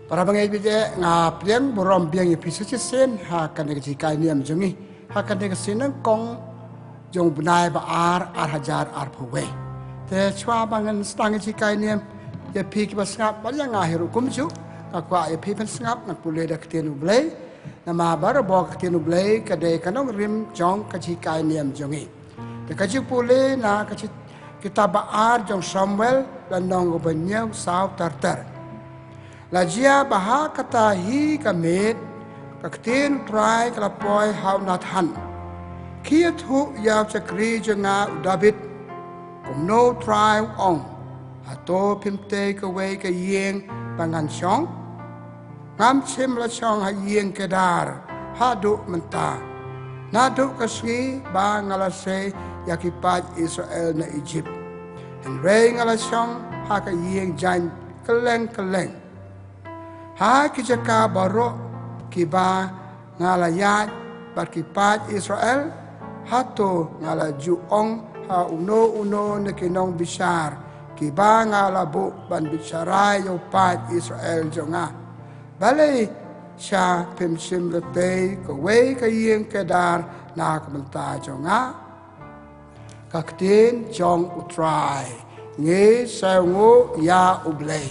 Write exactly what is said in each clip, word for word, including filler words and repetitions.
Para bangeit bad nga pdiang burom biang ïa phi sa shisien ha kane ka jinghikai niam jong ngi ha kane ka sngi nyngkong jong u bnai ba ar, ar hajar arphew wei. Te shuwa ba ngan sdang ïa ka jinghikai niam ïa phi kiba sngap bad ïa nga hi ruh kumjuh, nga kwah ïa phi ban sngap, ngan pule da ka ktien U Blei. Namar ba ka ktien U Blei ka dei ka nongrim jong ka jinghikai niam jong ngi. Te ka jingpule na ka kitab ba ar jong Samuel, lynnong ba hynñiew saw ter ter. La jia ba ha kata hi ka miet ka ktien U Trai ka la poi ha u Nathan, khie ïathuh ïa u shakri jong nga u David, kumno U Trai u ong, hato phim tei kawei ka ïing ba ngan shong? Ngam shym la shong ha ïing Kedar haduh mynta, naduh ka sngi ba nga la sei ïa ki paid Israel na Ijipt. Hynrei nga la shong ha ka ïing jaiñ kylleng kylleng. Ha ki jaka baroh kiba nga la ïaid bad ki paid Israel, hato nga la ju ong ha uno uno na ki nongbishar kiba nga la buh ban bishar ïa u paid Israel jong nga, balei sha phim shym la tei kawei ka ïing Kedar na ka bynta jong nga? Ka ktien jong U Trai. Ngi sngewnguh ïa U Blei.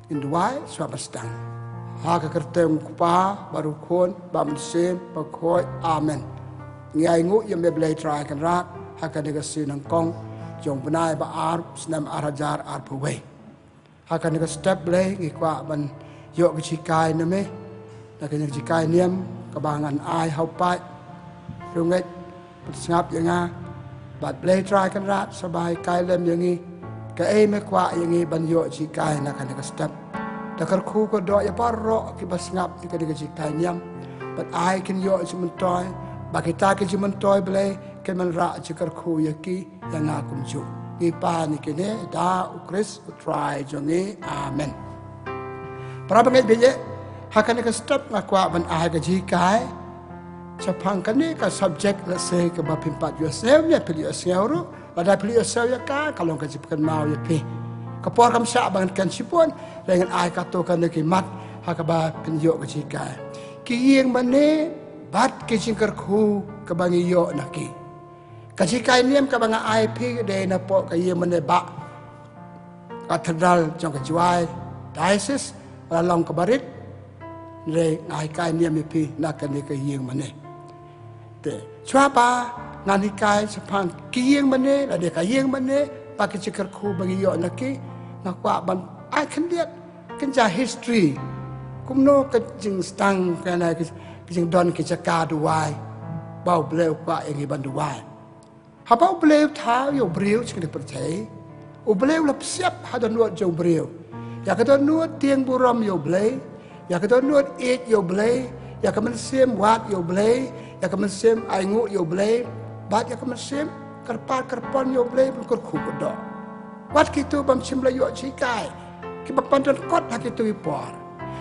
Ngin duwai shuwa ban sdang. Ha ka kyrteng U Kpa bad U Khun bad U Mynsiem Bakhuid. Amen. Ngi ainguh ïa me Blei Trai Kynrad ha kane ka sngi nyngkong jong u bnai ba ar, snem ar hajar arphew wei. Ha kane ka step Blei ngi kwah ban ïoh ka jinghikai na me, na kane ka jinghikai niam kaba ngan ai ha u paid riewngeit ban sngap ïa nga. Bad Blei Trai Kynrad, sa ba hikai lem ïa ngi kaei me kwah ïa ngi ban ïoh jinghikai na kane ka step. Da kyrkhu kyrdoh ïa baroh kiba sngap ïa kane ka jinghikai niam, bad ai kin ïoh jingmyntoi, ba kita ki jingmyntoi Blei kin wanrah jingkyrkhu ïa ki, ïa nga kumjuh. Ngi pan ïa kine da U Khrist U Trai jong ngi. Amen. Para bangeit bad ïa, ha kane ka step nga kwah ban ai ka jinghikai shaphang kane ka subject, lehse kaba phim pat ïohsngew, ne phi la ïohsngew ruh, lada phi la ïohsngew ïa ka, ka long ka jingpynkynmaw ïa phi. Ka por kam shah ba ngan kren shibun, hynrei ngan ai katto katne ki mat ha kaba phin ïoh ka jinghikai. Ki ïing mane bad ki jingkyrkhu kaba ngi ïoh na ki. Ka jinghikai niam kaba nga ai phi ka dei napoh ka ïing mane bah Cathedral jong ka Jowai Diocese, ka la long kaba rit, hynrei nga hikai niam ïa phi na kane ka ïing mane. Te shuwa ba ngan hikai shaphang ki ïing mane, lane ka ïing mane bad ki jingkyrkhu ba ngi ïoh na ki, nga kwah ban ai khyndiat kynja history, kumno ka jingsdang, kane ka jingdon ki jaka duwai ba U Blei u kwah ïa ngi ban duwai. Haba U Blei u thaw ïa u briew sha kane ka pyrthei, U Blei u la psiap ha dohnud jong u briew ïa ka dohnud tieng burom ïa U Blei, ïa ka dohnud ïeit ïa U Blei, ïa ka mynsiem wad ïa U Blei, ïa ka mynsiem ainguh ïa U Blei, bad ïa ka mynsiem kyrpad kyrpon ïa U Blei ban kyrkhu kyrdoh. Wat kito bym shym la ïoh jinghikai, kiba pan donkot ha kito ki por.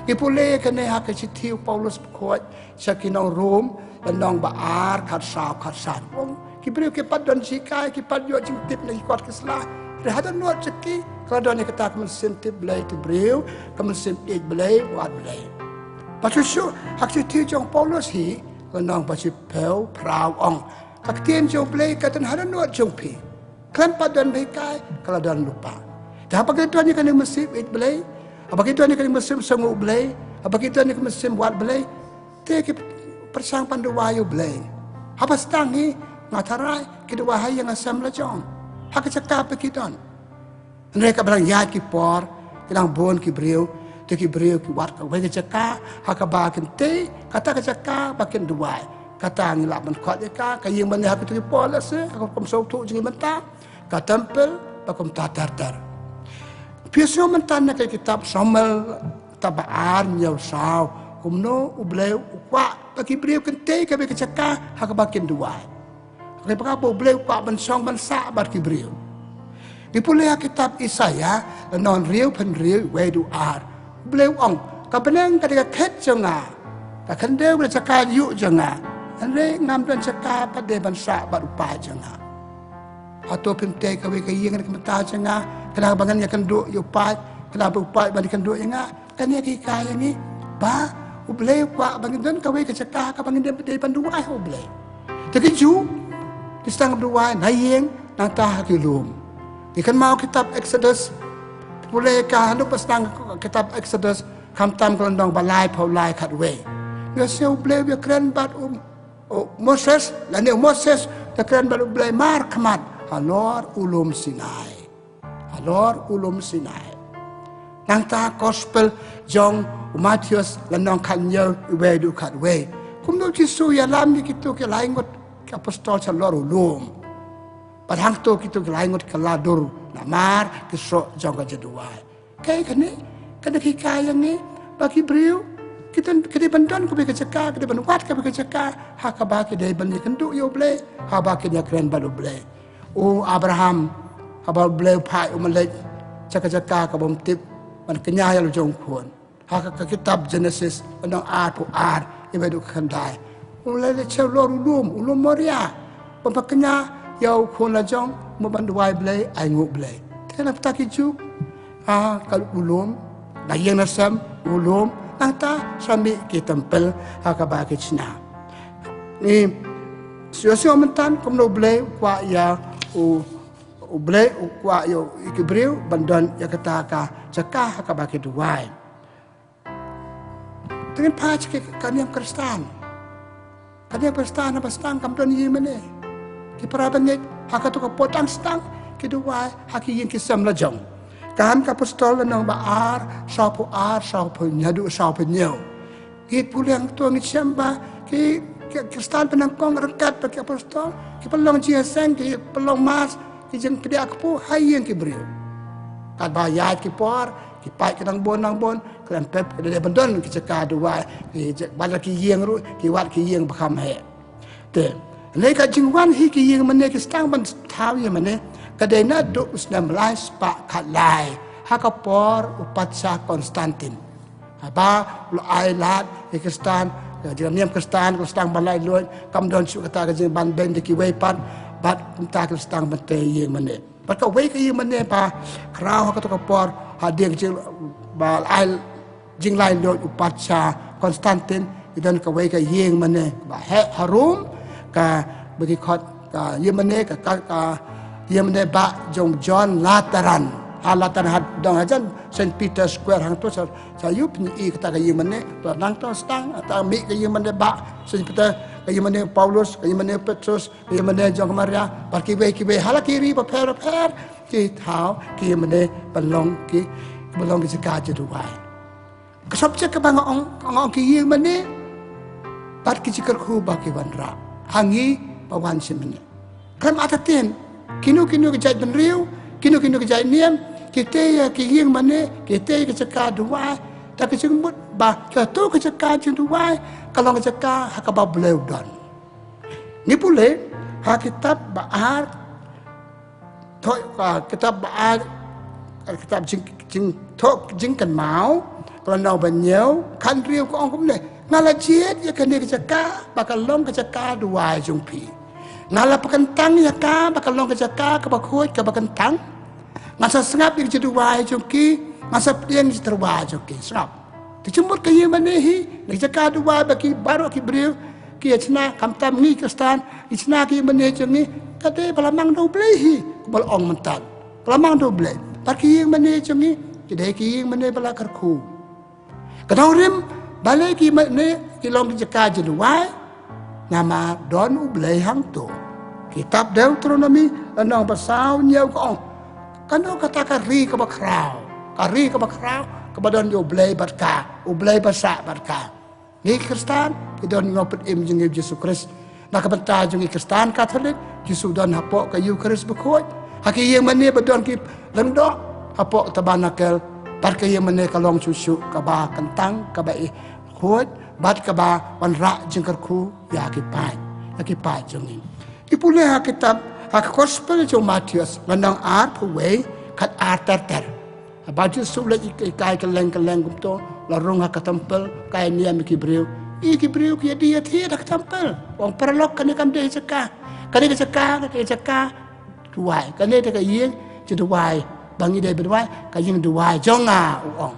Ngi pule ïa kane ha ka shithi u Paulus bakhuid sha ki nong Rom, lynnong ba ar, khatsaw khatsan. Ong, ki briew ki pat don jinghikai, ki pat ïoh jingtip na ki kot ki sla. Hynrei ha dohnud jong ki ka la don ïa kata ka mynsiem tip Blei tip briew, ka mynsiem ïeit Blei wad Blei. Bad shuh shuh ha ka shithi jong u Paulus hi, lynnong ba shiphew phra, ong, ka ktien jong U Blei ka don ha dohnud jong phi. Khlem pat don ba hikai, ka la don lypa. Te haba ki don ïa kane ka mynsiem ïeit Blei, haba ki don ïa kane ka mynsiem sngewnguh Blei, haba ki don ïa ka mynsiem wad Blei, te ki pyrshang ban duwai ïa U Blei. Haba sdang hi, nga tharai ki duwai ha ïing ha sem la jong, ha ka jaka ba ki don. Hynrei kaba dang ïaid ki por, ki dang bun ki briew, te ki briew ki wad kawei ka jaka ha kaba kin tei, kata ka jaka ba kin duwai. Kata ngi lah ban khot ïa ka ka ïing mane ha kito ki por, lehse ha ka rukom sngewthuh jong ngi mynta, ka temple, bad kumta ter ter. Phi sngew mynta na ka kitab Samuel, kitab ba ar, hynñiew saw, kumno U Blei u kwah ba ki briew kin tei kawei ka jaka ha kaba kin duwai. Hynrei ba ka, ba U Blei u kwah ban shong ban sah bad ki briew. Ngi pule ha kitab Isaïah, lynnong hynriew phew hynriew, wei haduh ar. U Blei u ong, ka bneng ka dei ka khet jong nga, ka khyndew ka dei ka jaka ïuh jong nga. Hynrei ngam don jaka pat de ban sah bad u paid jong nga. Hato phim tei kawei ka ïing na ka bynta jong nga, khnang ba ngan ïakynduh ïa u paid, khnang ba u paid ban ïakynduh ïa nga? Kane ka hikai ïa ngi ba U Blei u kwah ba ngin don kawei ka jaka kaba ngin dei ban duwai ha U Blei. Te ki Jiw ki sdang ban duwai na ïing, nangta ha ki lum. Ngi kynmaw kitab Exodus, pule ka hanuk ba sdang kitab Exodus, khamtam ka lynnong ba laiphew lai khatwei. Ngi sngew U Blei u ïakren bad u, u Moses, lane u Moses u ïakren bad U Blei markhmat halor u lum Sinai. Halor u lum Sinai. Nangta Gospel jong u Mathaios lynnong khathynñiew, iwei haduh khatwei. Kumno u Jisu u ïalam ïa kito ki laingut ki apostol shalor u lum. Bad hangto kito ki laingut ki kylla dur namar ki soh jong ka jingduwai. Kaei kane? Kane ka hikai ïa ngi ba ki briew ki don, ki dei ban don kawei ka jaka, ki dei ban wad kawei ka jaka ha kaba ki dei ban ïakynduh ïa U Blei, ha kaba kin ïakren bad U Blei. U Abraham, haba U Blei u phah ïa u Malek sha ka jaka kaba um tip, ban kñia ïa la u jong u khun. Ha ka, ka kitab Genesis, lynnong arphew ar, iwei haduh khatkhyndai. U la leit shalor u lum, u lum Moria, ban pynkñia ïa u khun la jong, mo ban duwai Blei, ainguh Blei. Te na kata ki Jiw, ha ka u lum, na ïing na sem u lum, nangta sa mih ki templ ha kaba ki shna. Ngi sngewsih mynta kumno U Blei u kwah ïa u, U Blei u kwah ïa u, ïa ki briew ban don ïa kata ka jaka ha kaba ki duwai. Te ngin phai sha ka niam Khristan. Ka niam Khristan haba sdang kam don ïingmane. Ki para bangeit ha kato ka por dang sdang ki duwai ha ki ïing ki sem la jong. Kam ka Apostol lynnong ba ar, sawphew ar, sawphew hynñiew haduh sawphew hynñiew. Ngi pule hangto ngi shem ba ki, ki Khristan ba nyngkong ryngkat bad ki Apostol ki pynlong jingïaseng, ki pynlong Mass, ki jingpdiang kpu ha ïing ki briew. Katba ïaid ki por ki pait ki nang bun nang bun, khlem pep ki dei ban don ki jaka duwai, ki jaka, bad la ki ïing ruh ki wad ki ïing ba kham heh. Te lei ka jingwan hi ki ïingmane, ki sdang ban thaw ïingmane, ka dei naduh u snem lai spah khatlai ha ka por u Patsha Constantine. Haba u la ai lad ïa ki Khristan, ïa ka niam Khristan ka la sdang ban laitluid, kam don shuh kata ka jingbanbeiñ da kiwei pat, bad kumta ki la sdang ban tei ïingmane. Bad kawei ka ïingmane ba khraw ha kato ka por, hadien ka jing, ba la ai jinglaitluid u Patsha Constantine, ki don kawei ka ïingmane ba heh ha Rome, kaba ki khot ka ïingmane, ka, ka, ka ïingmane bah jong John Lateran. Ha Lateran ha dong hajan Saint Peter Square hangto, sa, sa ïoh pyn-i kata ka ïingmane, to nangto sdang, ta mih ka ïingmane bah Saint Peter, ka ïingmane Paulus, ka ïingmane Petrus, ïingmane jong ka Maria, bad kiwei kiwei ha la ki ri bapher bapher, ki thaw ki ïingmane ban long ki, ban long ki jaka jingduwai. Ka subject kaba nga ong, nga ong ki ïingmane bad ki jingkyrkhu ba ki wanrah ha ngi ba wan sha mynne. Khlem artatien, kino kino ki jait bynriew, kino kino ki jait niam, ki tei ïa ki ïingmane, ki tei ïa ki jaka duwai da ka jingmut ba kato ka jaka jingduwai ka long ka jaka ha kaba Blei u don. Ngi pule ha kitab ba ar, thoh, ah, kitab ba ar, ah, kitab jing, jing, thoh jingkynmaw, ka lynnong ba hynñiew, khathynriew ka ong kumne: Nga la jied ïa kane ka jaka ba ka long ka jaka duwai jong phi. Nga la pynkyntang ïa ka ba ka long ka jaka kaba khuid kaba kyntang. Nga sa sngap ïa ka jingduwai jong ki, nga sa pdiang ïa ka jingtyrwa jong ki. Sngap. Te jingmut ka ïingmane hi, na ka jaka duwai ba ki baroh ki briew ki ïashna, khamtam ngi Khristan, ngi shna ka ïingmane jong ngi, ka dei ba la mang da U Blei hi, kumba la ong mynta. Ba la mang da U Blei. Bad ka ïingmane jong ngi ka dei ka ïingmane ba la kyrkhu. Ka nongrim, balei ka ïingmane ka long ka jaka jingduwai? Namar don U Blei hangto. Kitab Deuteronomi lynnong ba saw hynñiew ka ong: Kano kata ka ri kaba khraw? Ka ri kaba khraw kaba don ïa U Blei bad ka, U Blei ba sah bad ka. Ngi Khristan ki don ïa u Nongpynim jong ngi U Jisu Khrist. Na ka bynta jong ngi Khristan Katholik, Jisu don hapoh ka Eukharist bakhuid. Ha ki ïingmane ba don ki lyngdoh, hapoh ka Tabernacle, bad ka ïingmane ka long shuh shuh kaba kyntang, kaba i khuid, bad kaba wanrah jingkyrkhu ïa ki paid, ïa ki paid jong ngi. Ngi pule ha kitab, ha ka Gospel jong u Mathaios, lynnong arphew wei, khat ar ter ter. Haba Jisu u leit hikai kylleng kylleng kumto, la rung ha ka templ, ka ïa niam ïa ki briew. Ïa ki briew ki ïa die ïa thied ha ka templ. U ong: Paralok, kane kam dei jaka. Kane ka jaka, kane ka jaka duwai. Kane dei ka ïing jingduwai. Ba ngi dei ba duwai, ka ïing duwai jong nga, u ong.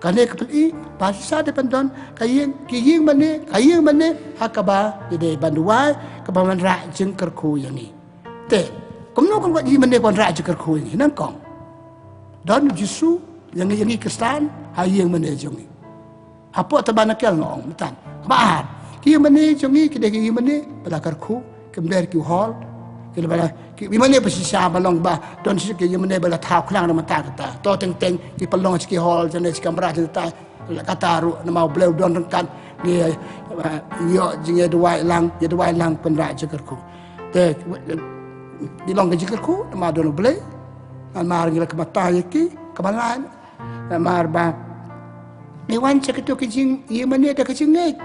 Kane ka pyni ba shisha dei ban don ka ïing, ki ïing mane, ka ïing mane ha kaba ïadei ban duwai, kaba wanrah jingkyrkhu ïa ngi. Te kumno kan ïing mane ka wanrah jingkyrkhu ïa ngi? Nyngkong, don Jisu ïa ngi, ïa ngi Khristan ha ïing mane jong ngi. Hapoh Tabernacle nga ong mynta. Kaba ar, ki ïing mane jong ngi ki dei ki ïing mane ba la kyrkhu, ki ber ki hall, ki la ba la, ki ïing mane ba shisha ba long ba don shisha ki ïing mane ba la thaw khnang na mynta kata. To teng teng ki pynlong sha ki hall, jane sha ki kamra jane ta. La kata ruh namar U Blei u don ryngkat, ngi, eh, ïoh jingïaduwai lang, ïaduwai lang pynrah jingkyrkhu. Te ngi long ka jingkyrkhu namar don U Blei. Namar ngi la ka bynta ïa ki, kaba lai. Namar ba ngi wan sha kito ki jing, ïing mane da ka jingngeit.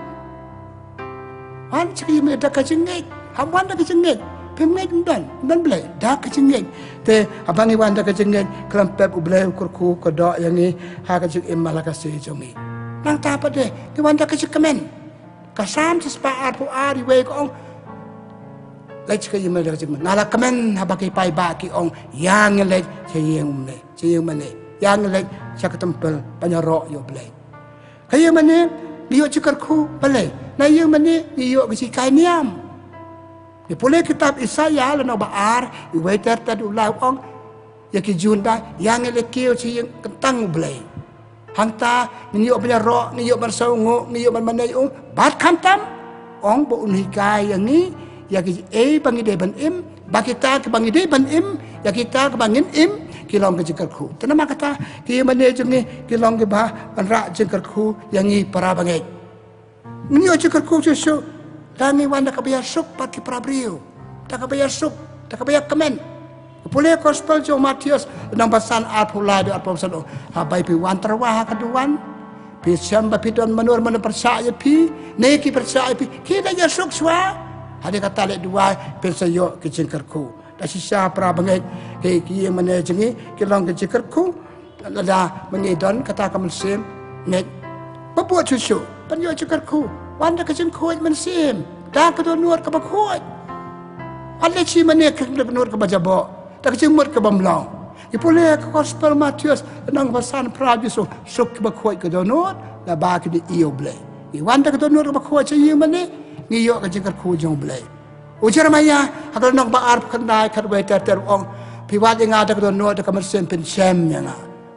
Wan sha ki ïing mane da ka jingngeit. Hap wan da ka jingngeit. Phim ngeit ym don, ym don Blei, da ka jingngeit. Te haba ngi wan da ka jingngeit, khlem pep U Blei u kyrkhu kyrdoh ïa ngi ha ka jingim ba la ka seh jong ngi. Nangta pat de ngi wan da ka jingkmen. Ka Salm shispah arphew ar, iwei ka ong, leit sha ka ïing mane da ka jingkmen. Nga la kmen haba ki paidbah ki ong, ïa ngi leit sha ïing mane, sha ïing mane, ïa ngi leit sha ka templ ban ïaroh ïa U Blei. Ka ïing mane ngi ïoh jingkyrkhu balei? Na ïing mane ngi ïoh ka jinghikai niam. Ngi pule kitab Isaïah lynnong ba ar, iwei ter ter u lai u ong ïa ki Juda, ïa ngi leit kiew sha ïing kyntang U Blei. Hangta ngin ïoh ban ïaroh, ngin ïoh ban sngewnguh, ngin ïoh ban mane ïa u. Bad khamtam ong ba un hikai ïa ngi ïa kiei ba ngi dei ban im, ba kita kiba ngi dei ban im, ïa kita kiba ngin im, ki long ka jingkyrkhu. Te namar kata ki ïing mane jong ngi ki long kiba wanrah jingkyrkhu ïa ngi para bangeit. Ngin ïoh jingkyrkhu shuh shuh lada ngi wan da kaba ïasuk bad ki para briew, da kaba ïasuk, da kaba ïakmen. Pule Gospel jong u Mathaios lynnong ba san, arphew lai haduh arphew san, ong, haba phi wan tyrwa ha ka duwan, phi shem ba phi don mano mano pyrshah ïa phi, ne ki pyrshah ïa phi, khie leit ïasuk shuwa. Hadien kata leit duwai, phin sa ïoh ki jingkyrkhu. Da shisha para bangeit, ki, ki ïing mane jong ngi ki long ki jingkyrkhu. Lada ma ngi don kata ka mynsiem ngeit, ba bud shuh shuh ban ïoh jingkyrkhu. Wan da ka jingkhuid mynsiem, da ka dohnud kaba khuid. Wat leit shi mane da ka dohnud kaba jaboh, da ka jingmut kaba ym long. Ngi pule ka Gospel Mathaios lynnong ba san, phra, Jisu, suk kiba khuid ka dohnud, naba kin ïohi ïa U Blei. Ngi wan da ka dohnud kaba khuid sha ïing mane, ngi ïoh ka jingkyrkhu jong U Blei. U Jeremaïah ha ka lynnong ba arphew khyndai, khatwei ter ter, u ong, phi wad ïa nga da ka dohnud, da ka mynsiem phin shem ïa nga.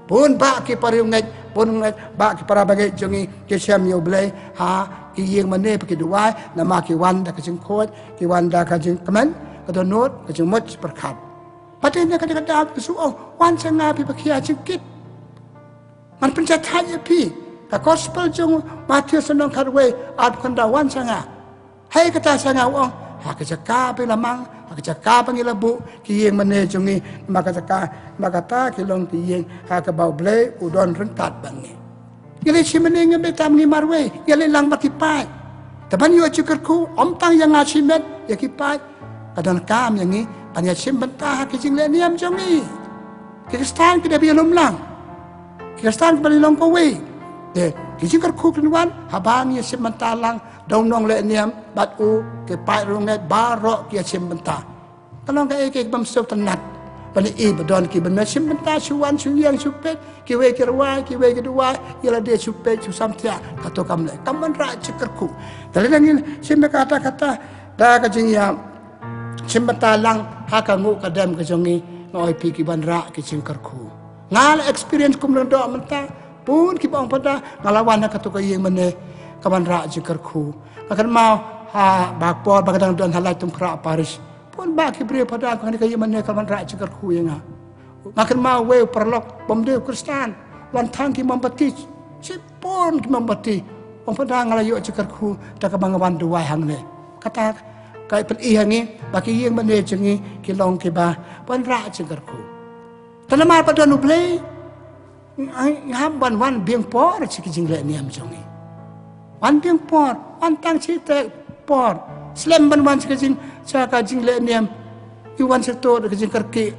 Bun bah ki para ngeit, bun ngeit, bah ki para bangeit jong ngi ki shem ïa U Blei ha ki ïing mane ba ki duwai, namar ki wan da ka jingkhuid, ki wan da ka jingkmen, ka dohnud, ka jingmut pyrkhat. Bad ïa kane ka daw Jisu u ong, wan sha nga phi ba khia jingkit, ngan pynjahthait ïa phi. Ka Gospel jong u Mathaios lynnong khatwei, arphew khyndai, wan sha nga. Hei kata sha nga, u ong, ha ka jaka ba ngi la mang, ha ka jaka ba ngi la buh ki ïing mane jong ngi, namar ka jaka, namar kata ki long ki ïing ha kaba U Blei u don ryngkat bad ngi. Ngi leit shi mane ngim leit tam, ngi marwei, ngi leit lang bad ki paid. Te ban ïoh jingkyrkhu, ym tang ïa nga shimet, ïa ki paid, ka donkam ïa ngi ban ïashim bynta ha ki jingleh niam jong ngi. Ki Khristan ki dei ban ïalum lang. Ki Khristan ki ban ïalong kawei. Te ki jingkyrkhu kin wan haba ngi ïashim bynta lang, da u nongleh niam bad u, ki paid riewngeit baroh ki ïashim bynta. Ka long kaei kaei kaba ym sngewtynnat ban ïohi ba don ki ban ïashim bynta shu wan shu ïeng shu peit, kiwei ki rwai, kiwei ki duwai, ïa lade shu peit shu samthiah. Kato kam leh, kam wanrah jingkyrkhu. Te lada ngi shim kata kata da ka jingïa shim bynta lang ha ka nguh ka dem ka jong ngi, nga ong ïa phi, ki wanrah ki jingkyrkhu. Nga la experience kum lyngdoh mynta, bun kiba ong, Phadar, nga la wan ha kato ka ïing mane, ka wanrah jingkyrkhu. Nga kynmaw ha ba por ba nga dang don ha Laitumkhrah Parish, bun bah ki briew, Phadar, kane ka ïing mane ka wanrah jingkyrkhu ïa nga. Nga kynmaw uwei u paralok bym dei u Khristan, wan thang ki mombati, shibun ki mombati. Ong, Phadar, nga la ïoh jingkyrkhu da kaba nga wan duwai hangne. Kata ka pyni ha ngi ba ki ïing mane jong ngi ki long kiba wanrah jingkyrkhu. Te namar ba don U Blei, nga hap ban wan biang por sha ki jingleh niam jong ngi. Wan biang por, wan tang shi te por. Slem ban wan sha ka jing, sha ka jingleh niam. Ngi wan sha to da ka jingkyrkieh.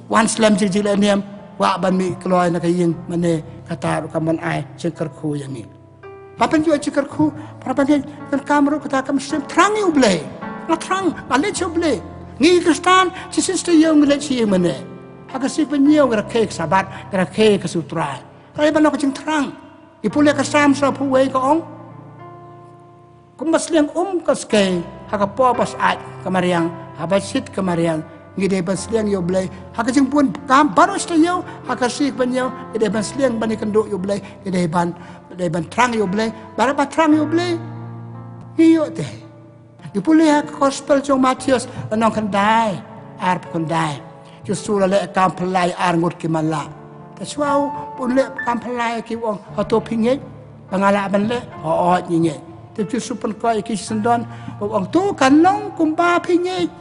Wan slem sha ka jingleh niam. Wad ban mih kloi na ka ïing mane, kata ruh kam ban ai jingkyrkhu ïa ngi. Ba phin ïoh jingkyrkhu, para bangeit, donkam ruh kata ka mynsiem thrang ïa U Blei. Nga thrang, nga leit sha U Blei. Ngi ki Khristan, shisien shisien ïa ngi leit sha ïing mane. Ha ka sngi ba hynñiew ngi rakhe ka Sabbath, ngi rakhe ka sngi U Trai. Balei ban long ka jingthrang? Ki pule ka Salm saw phew wei ka ong, kumba sliang um ka skei ha ka por ba syaid ka mariang, haba shit ka mariang, ngi dei ban sliang ïa U Blei ha ka jingbun kam baroh shi taïew, ha ka shi ka ban ïew ngi dei ban sliang ban ïakynduh ïa U Blei, ngi dei ban, dei ban thrang ïa U Blei. Baroh ba thrang ïa U Blei, ngi ïoh te. Ngi pule ha ka Gospel jong Mathaios, lynnong khyndai, arphew khyndai. Jisu la leh kam phylla ïa arngut ki matlah. Te shuwa u leh kam phylla ïa ki, u ong, hato phi ngeit ba nga lah ban leh? Hooid, ngi ngeit. Te Jisu u pynkhiah ïa ki shisyndon, u ong, to kan long kumba phi ngeit.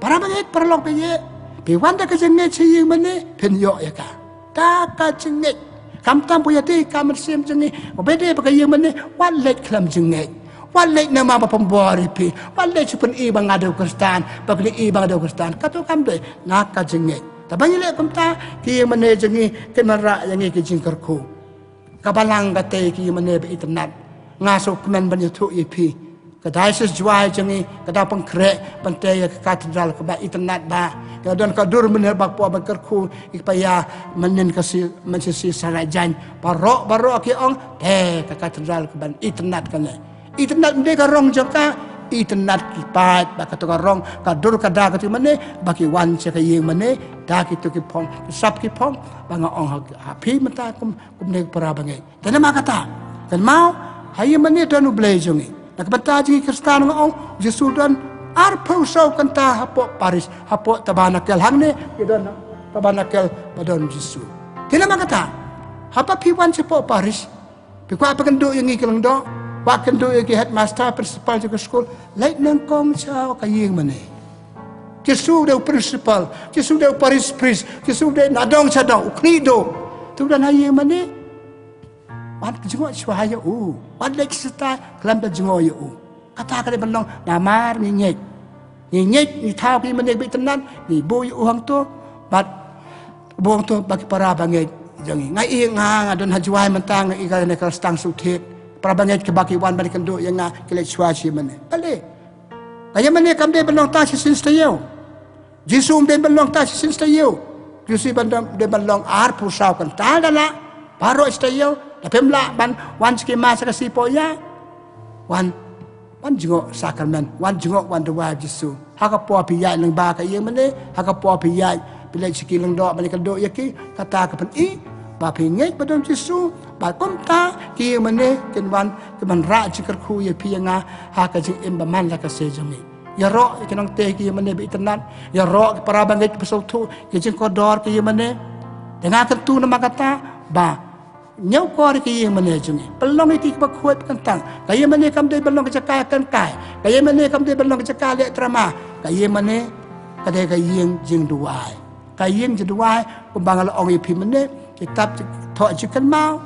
Para bangeit, paralok bangeit, phi wan da ka jingngeit sha ïing mane, phin ïoh ïa ka. Da ka jingngeit. Khamtam ba ïadei ka mynsiem jong ngi, ba dei ba ka ïing mane, wat leit khlem jingngeit. Wat leit namar ba pynbor ïa phi. Wat leit shu pyni ba nga dei u Khristan, ba phi i ba nga dei u Khristan. Kato kam dei, na ka jingngeit. Te ba ngi leh kumta, ki ïing mane jong ngi kin wanrah ïa ngi ki jingkyrkhu. Ka Balang ka tei ki ïing mane ba itynnad. Nga sngewkmen ban ïathuh ïa phi, ka Diocese Jowai jong ngi ka dang pynkhreh ban tei ïa ka Cathedral kaba itynnad bha. Ka don ka dur mynhynnin ba ka por ban kyrkhu ïa ki paia mynnin ka shi, mynshisha Sarajan. Baroh baroh ki ong, te ka Cathedral kaba itynnad kane. Itynnad ym dei ka rong jong ka, itynnad ki paid, ba kato ka rong, ka dur ka dak kato mane, ba ki wan sha ka ïing mane da kito ki phong, ki sap ki phong, ba nga ong ha, ha phi mynta kum, kumne para bangeit. Te namar kata, kynmaw, ha ïing mane don U Blei jong ngi. Na ka bynta jong ngi Khristan nga ong, Jisu don arphew saw kynta hapoh parish, hapoh tabernacle hangne, ki don tabernacle ba don Jisu. Te namar kata, haba phi wan shapoh parish, phi kwah phi kynduh ïa ngi ki lyngdoh, kwah kynduh ïa ki headmaster, principal jong ka skul, leit nyngkong sha ka ïing mane. Jisu dei u principal, Jisu dei u parish priest, Jisu dei na dong sha dong, u khlieh duh. Te u don ha ïing mane, wat jngoh shuwa ïa u, wat leit sha stai khlem da jngoh ïa u. Kata ka dei ban long namar ngi ngeit. Ngi ngeit, ngi thaw ka ïing mane ba itynnad, ngi buh ïa u hangto, bad buh hangto bad ki para bangeit jong ngi. Nga i nga, nga don ha Jowai mynta, nga i kane ka Rastang Suthied. Para bangeit kiba ki wan ban kynduh ïa nga ki leit shuwa sha ïing mane. Balei? Ka ïing mane kam dei ban long tang shisien shi taïew. Jisu ym dei ban long tang shisien shi taïew. Jisu ban dei, dei ban long arphew saw kynta da lah. Baroh shi taïew, lada phim lah ban wan sha ki mass ha ka shi poh ïa. Wan, wan jngoh sakramen, wan jngoh wan duwai Jisu. Ha ka por phi ïaid lyngba ka ïing mane, ha ka por phi ïaid, phi leit sha ki lyngdoh ban ïakynduh ïa ki, kata ka pyni ba phi ngeit ba don Jisu, ba kumta ki ïing mane kin wan, kin wanrah jingkyrkhu ïa phi ïa nga ha ka jingim ba man la ka sngi jong ngi. Ïaroh ïa ki nongtei ki ïing mane ba itynnad, ïaroh ki para bangeit ba sngewthuh ki jingkordor ki ïing mane. Te nga kyntu namar kata ba ñiewkor ïa ki ïing mane jong ngi. Pynlong ïa ki kiba khuid kyntang. Ka ïing mane kam dei ban long ka jaka kynkai. Ka ïing mane kam dei ban long ka jaka leh drama. Ka ïing mane ka dei ka ïing jingduwai. Ka ïing jingduwai, kumba nga la ong ïa phi mynne, kitab Thoh Jingkynmaw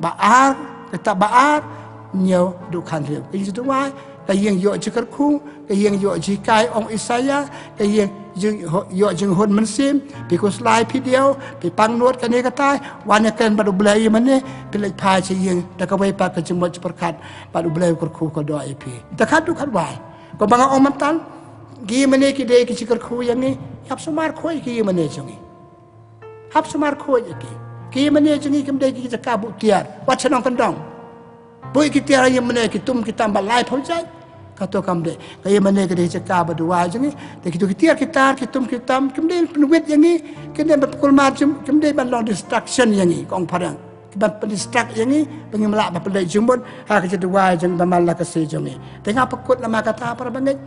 ba ar, kitab ba ar, hynñiew haduh khathynriew. Ka ïing jingduwai, ka ïing ïoh jingkyrkhu, ka ïing ïoh jinghikai, ong Isaïah, ka ïing jing, ïoh jinghun mynsiem. Phi khuslai, phi diaw, phi pangnud kane katai, wan ïakren bad U Blei ïa mane, phi leit phai sha ïing da kawei pat ka jingmut jingpyrkhat bad U Blei u kyrkhu kyrdoh ïa phi. Te khatduh khatwai, kumba nga ong mynta, ki ïing mane ki dei ki jingkyrkhu ïa ngi. Hap sumar khuid ki ïing mane jong ngi. Hap sumar khuid ïa ki. Ki ïing mane jong ngi kim dei ki jaka buh tiar, wat sha nongkyndong. Buh ki tiar ha ïing mane, ki tum ki tam ba laiphew jait. Kato kam dei. Ka ïing mane ka dei jaka ba duwai jong ngi. Te kito ki tiar ki tar, ki tum ki tam, kim dei pynwit ïa ngi, kim dei ban pynkulmar jong, kim dei ban long distraction ïa ngi, ka ong phareng. Ki ban pyndistract ïa ngi ba ngim lah ban pynleit jingmut ha ka jingduwai jong ngi ba man la ka sngi jong ngi. Te nga pynkut namar kata, para bangeit,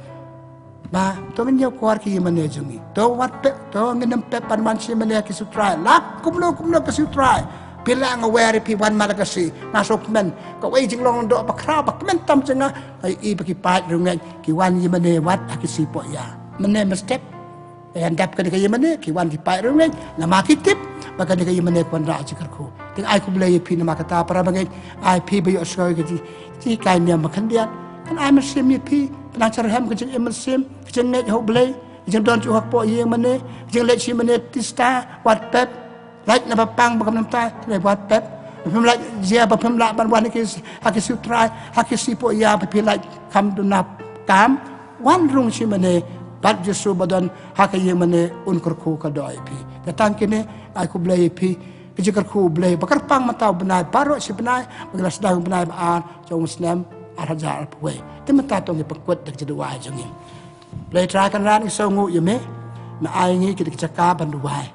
ba to ngin ïakor ki ïing mane jong ngi. To wat pep, to ngin ym pep ban wan sha ïing mane ha ki sngi U Trai. La kumno kumno ki sngi U Trai, phi lah, nga wer ïa phi, wan man la ka sngi. Nga sngewkmen, kawei jinglong doh bakhraw ba kmen tam jong nga, nga ïohi ba ki paid riewngeit ki wan ïing mane wat ha ki sngi poh ïa. Mynne mynstep, ïa, dap kane ka ïing mane ki wan ki paid riewngeit, namar ki tip ba kane ka ïing mane ka wanrah jingkyrkhu. Te nga ai khublei ïa phi namar kata, para bangeit, ai phi ba ïohsngew ïa ka jing, jinghikai niam ba khyndiat. Kan ai mynsiem ïa phi, pynang syrhem ka jingim mynsiem, ka jingngeit ha U Blei, ka jingdon jong u hapoh ïing mane, ka jingleit sha ïing mane tista, wat pep. Lait na ba pang ba kam namar ta, te wat pep. Ba phim lait jia, ba phim lah ban wan ha ki, ha ki sngi U Trai, ha ki sngi poh ïa, ba phi lait kham duna kam. Wan rung sha ïing mane bad Jisu ba don ha ka ïing mane, un kyrkhu kyrdoh ïa phi. Te tang kine, ai khublei ïa phi. Ka jingkyrkhu U Blei ba kyrpang mynta u bnai baroh shi bnai, ba ngi la sdang u bnai ba ar jong u snem ar hajar arphew wei. Te mynta to ngi pynkut da ka jingduwai jong ngi. Blei Trai Kynrad, ngi sngewnguh ïa me, me ai ngi kita ki jaka ban duwai.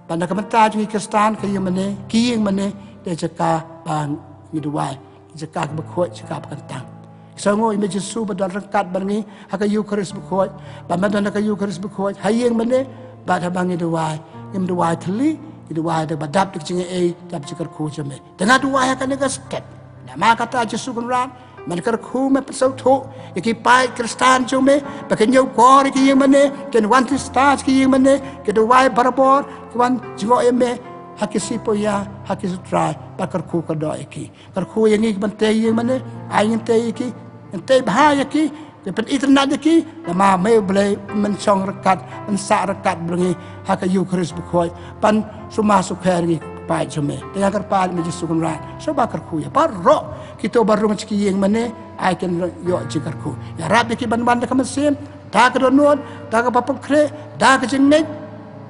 Bad na ka bynta jong ngi Khristan, ka ïing mane, ki ïing mane, dei jaka ba ngi duwai, jaka kaba khuid, jaka ba kyntang. Ngi sngewnguh ïa me Jisu ba don ryngkat bad ngi ha ka Eukharist bakhuid. Ba me don ha ka Eukharist bakhuid ha ïing mane, bad haba ngi duwai, ngim duwai thylli, ngi duwai da ba dap da ka jingaiei, dap jingkyrkhu jong me. Te nga duwai ha kane ka step, namar kata Jisu Kynrad, men kyrkhu, men pynsngewthuh ïa ki paid Khristan jong me ba kin ñiewkor ïa ki ïing mane, kin wan thied stad sha ki ïing mane, kin duwai barabor, kin wan jngoh ïa me ha ki sngi puja, ha ki sngi U Trai, ba kyrkhu kyrdoh ïa ki. Kyrkhu ïa ngi ki ban tei ïing mane, ai ngin tei ïa ki, ngin tei bha ïa ki, ngin pynitynnad ïa ki, namar me U Blei men shong ryngkat, men sah ryngkat bad ngi ha ka Eukharist bakhuid, ban sumar sukher ïa ki paid jong me. Te nga kyrpad ïa me Jisu Kynrad, sngewbha kyrkhu ïa baroh kito ba rung sha ki ïing mane, ai kin ïoh jingkyrkhu. Ïarap ïa ki ban wan da ka mynsiem, da ka dohnud, da kaba pynkhreh, da ka jingngeit.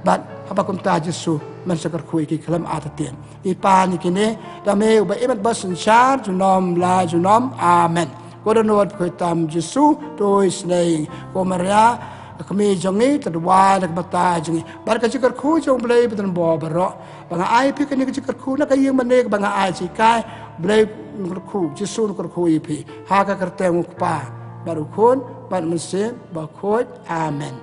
Bad haba kumta Jisu, men sa kyrkhu ïa ki khlem artatien. Ngi pan ïa kine da me uba im bad synshar junom la junom. Amen. Ko dohnud, ko khynnah Jisu, to isynei. Ko Maria, ka kmie jong ngi, to duwai da ka bynta jong ngi. Bad ka jingkyrkhu jong U Blei ba donbor baroh, ba nga ai phi kane ka jingkyrkhu na ka ïing mane kaba nga ai jinghikai. U Blei un kyrkhu, Jisu un kyrkhu ïa phi. Ha ka kyrteng U Kpa bad U Khun bad U Mynsiem Bakhuid. Amen.